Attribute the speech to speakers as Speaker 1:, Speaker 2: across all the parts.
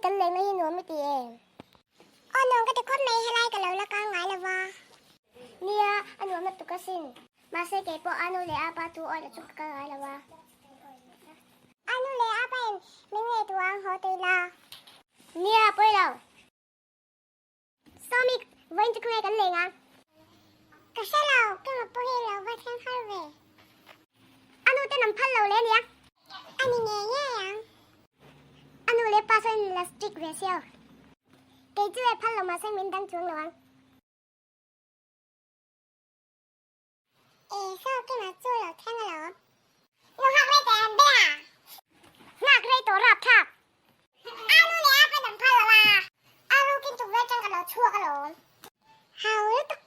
Speaker 1: kan leng na hi nuam i ti em? Aw nuam ka ti khawp mai, helai ka lo la kang ngai lo va. Nia, a nuam lutuk asin. Mahse kei pawh a nu leh a pa tu awih chu ka kal ngai lo va. A nu leh a pa in min ngei tu ang haw tui la. Nia, pawi lo. Sawmi, vawiin chu khawnge kan leng ang? Ka hre lo, keimah pawh hi lo va thleng har ve. A nu ten an phal lo le nia. A ni ngei ngei ang. A nu leh pa sawn in la strict ve sia. Kei chu e phal lo mahse min dang chuang lo ang. E saw keimah chu lo thleng alawm. Nu nghak rei teh an bia. Nghak rei tawh rap thlak. A nu leh a pa dam phal lo a. A rukin tukverh tang ka lo chhuak alawm. Hau lutuk.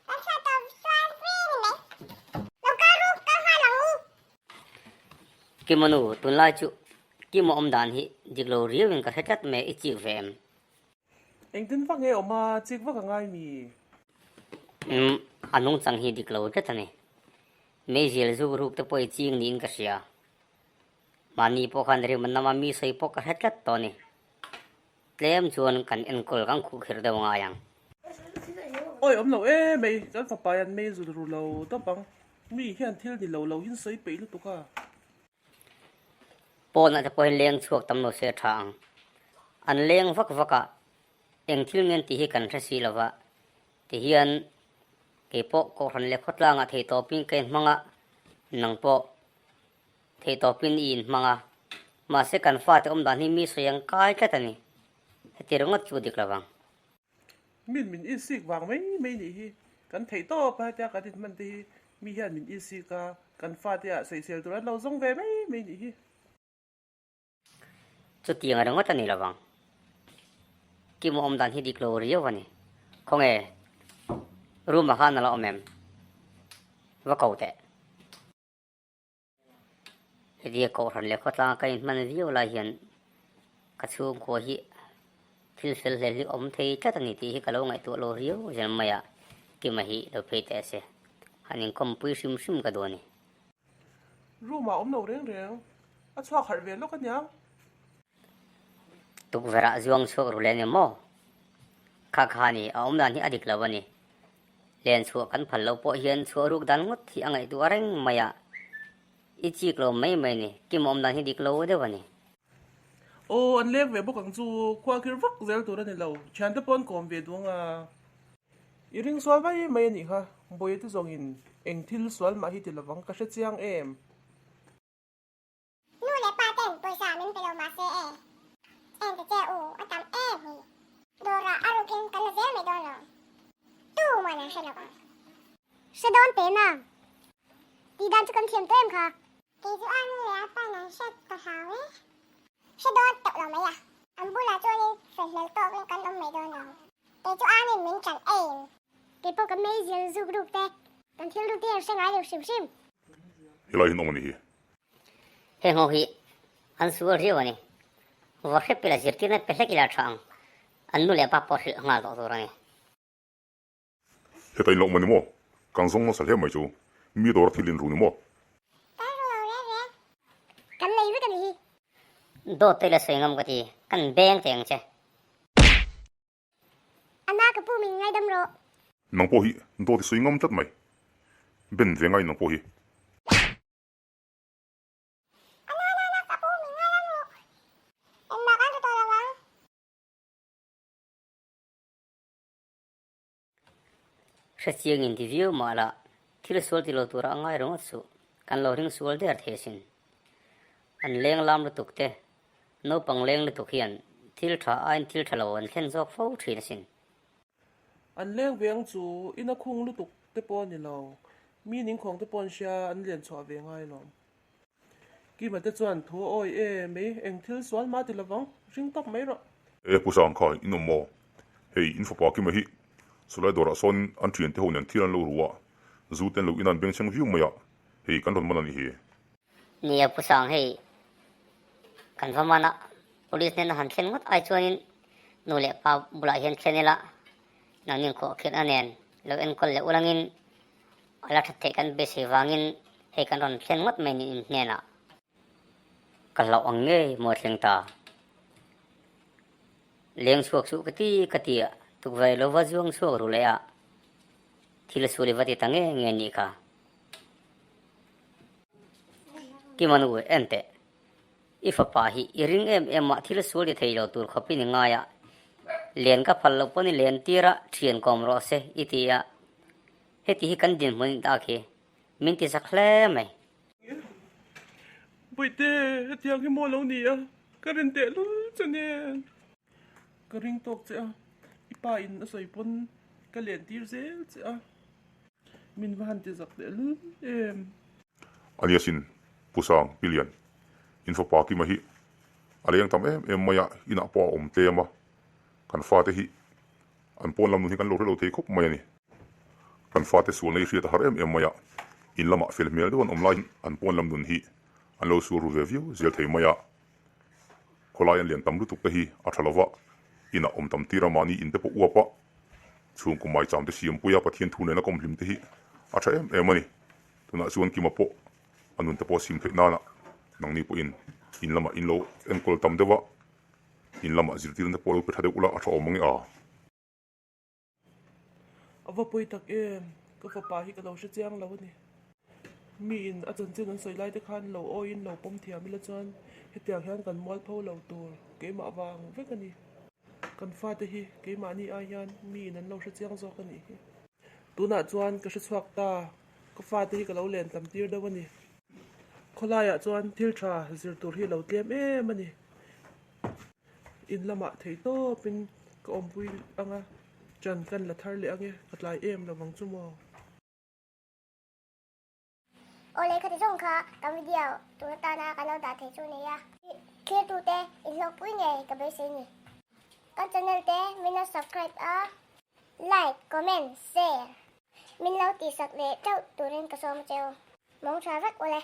Speaker 1: Kan hriat tawh chuan free ni mai. Lo kal ruk kal nghal ang u.
Speaker 2: Kimono tunlai chu Kimo awm dan hi dik lo riau in ka hre tlat mai i chik ve em?
Speaker 3: Engtin vak nge awm a chik vak a ngai mi?
Speaker 2: Umm a nungchang hi dik lo tlat a ni. Meizial zuk ruk te pawh i ching niin ka hria. Mahni pawh khan rim an nam a mi sawi pawh ka hre tlat tawh a ni. Tlem chuan kan enkawl kan khuh khirh deuh ngai ang.
Speaker 3: Awi awm lo em mai, kan fapa hian mei zul ru lo tawp ang. Mi hian thil ni lo lo in sawi peih lutuk a.
Speaker 2: Pawnah te pawh hian leng chhuak tam lo se a tha ang. An leng vak vak a, eng thil ngen tih hi kan hre si lo va, tihian keipawh Kohhran leh khawtlangah theihtawpin ka inhmang a, nang pawh theihtawpin i inhmang a, mahse kan fate awm dan hi mi sawi ang kai tlat a ni. Heti ringawt chu dik lo vang.
Speaker 3: Min min isik vang mai mai nih hi kan theihtawp a, hetia kan inhman te hi mi hian min isik a, kan fate ah sawisel tur an lo zawng ve mai mai nih hi.
Speaker 2: Chutiang ringawt a ni lovang. Kim awm dan hi dik lo riau a ni. Khawnge, room ah khan a la awm em? Va ko teh. Hetia Kohhran leh khawtlanga ka inhman viau lai hian ka chhungkua hi thil fel hle hi awm thei tlat a ni tih hi ka lo ngaihtuah lo riau zel mai a, Kima hi lo phei teh se. Han inkawmpui hrim hrim ka duh a ni.
Speaker 3: Room ah awm lo reng reng, a chhuak harh ve lawk aniang.
Speaker 2: Tukverh ah zuang chhuak ru leh nia maw? Kha kha ni, a awm dan hi a dik lo a ni. Len chhuah kan phal lo pawh hian chhuah ruk dan ngawt hi a ngaihtuah reng mai a, i chik lo mai mai ni, Kim awm dan hi dik lo deuh a ni.
Speaker 3: Aw, an leng ve bawk ang chu, khua khir vak zel tur a ni lo, thiante pawh an kawm ve duang a. I ring sual mai mai a nih kha, Bawiate zawngin eng thil sual mah hi ti lovang ka hre chiang em?
Speaker 1: Nu leh pa ten pawisa min pe lo mahse e, en ta che u, a tam em hi. Dawrah a rukin kan la zel mai dawn lo. Tu man an hre lovang. Hre dawn teh na. Tih dan chu kan thiam tawh em kha? Kei chu a nu leh a pain an hre ta hlau e. Hre dawn teuh lo mai a. An bulah chuanin fel hmel tawkin kan awm mai dawn lo. Kei chu anin min ṭan em. Kei pawh ka meizial zuk ruk te, kan thil ruk te hian hre ngai lo hrim hrim.
Speaker 4: Helai hin awm a ni hi.
Speaker 2: Heng ho hi an sual riau a ni. Vawr hrep ila zirtirna pe hlek ila a ṭha ang. An nu leh pa pawh hrilh nghal tawh tur a ni.
Speaker 4: Heta in lo awm a ni maw? Kan zawng nasa hle mai chu. Mi dawr a thil in ru ni maw?
Speaker 1: Kan ru lo reng reng. Kan lei vek a ni hi.
Speaker 2: Dawt te ila sawi ngam ka ti. Kan beng teh ang che.
Speaker 1: Anna ka pu min ngaidam rawh.
Speaker 4: Nang pawh hi dawt i sawi ngam tlat mai. Ben ve ngai nang pawh hi.
Speaker 1: Anna anna anna ka pu min ngaidam rawh. Engmah kan ru tawh lo ang.
Speaker 2: Hrechiang in ti viau mah la, thil sual ti lo tura a ngai ringawt suh, kan lo ring sual der thei asin. An leng lam lutuk te, naupang leng lutuk hian thil tha aiin thil tha lo an thlen zawk fo thin asin.
Speaker 3: An leng ve ang chu, ina khung lutuk te pawh a ni lo, mi ningkhawng te pawh an hria, an lian chhuah ve ngai lawm. Kima te chuan thu a awi e mai, eng thil sual mah ti lovang, ring tawp mai rawh.
Speaker 4: E Pu Sang kha in awm maw? Hei in fapa Kima hi chulai dawrah sawn an thiante ho nen thil an lo ru a, zu te an lo in a an bengchheng viau mai a, hei kan rawn man a nih hi.
Speaker 2: Nia Pu Sang hei kan va man a, police hnena han thlen ngawt ai chuanin nu leh pa bulah hian thlen ila nangnin khuahkhirhna nen lo enkawl leh ulangin A la that theih kan beisei vangin hei kan rawn thlen ngawt mai niin hnenah. Ka hlauh ang ngei maw thleng ta. Leng chhuak suh ka ti ka ti a, tukverh lo va zuang chhuak ru leh a, thil sual i va ti ta nge nge nih kha. Kima nu en teh, i fapa hi i ring em em a, thil sual ti thei lo tur khawpin i ngai a, len ka phal loh pawn i len tir a, thian kawm rawh se i ti a, heti hi kan dinhmun in tak hi min ti zak hle mai.
Speaker 3: Bawihte, hetiang hi maw lo ni a, ka rin teh lul che nen. Ka ring tawk che a, i pa in a sawi pawn ka len tir zel che a, min va han ti zak teh lul em.
Speaker 4: Ania sin, Pu Sang, Pi Lian, in fapa Kima hi a leng tam em em mai a, inah pawh a awm tlem a, kan fate hi An pawn lam nun hi kan lo hre lo thei khawp mai a ni. Kan fate sualna i hriat a har em em mai a, in lamah fel hmel deuh an awm laiin an pawn lam nun hi an lo sual ru ve viau zel thei mai a. Khawlai an lian tam lutuk te hi a tha lova, inah awm tam tir a mahni in te pawh uap a, chhungkaw maicham te siampui a Pathian thu nena kawm hlim te hi a tha em em a ni. Tunah chuan Kima pawh a nun te pawh sim theih nana nangni pawhin in lamah in lo enkawl tam deuh a, In lamah zirtirna te pawh lo pe tha deuh ula a tha awm ang e a.
Speaker 3: A va pawi tak em, ka fapa hi ka lo hre chiang lo a ni. Miin a chanchin an sawi lai te khan lo awiin lo pawm thiam ila chuan hetiang hian kan mualpho lo tur keimah vang vek a ni. Kan fate hi keimahni ai hian miin an lo hre chiang zawk a nih hi. Tunah chuan ka hre chhuak ta, ka fate hi ka lo len tam tir deuh a ni. Khawlaiah chuan thil tha zir tur hi a lo tlem em a ni. In lamah thei tawpin ka awmpui ang a, chan kan la thar leh ang e, ka tlai em lo vang chu maw?
Speaker 1: Aw lehkha ti zawng kha kan video tun atana kan lo dah thei chu nia. Thlir tute inhlawkpui ngei ka beisei ni. Kan channel te min lo subscribe a, like, comment, share min lo tihsak leh teuh turin ka sawm a cheu. Mawng tha vek ule.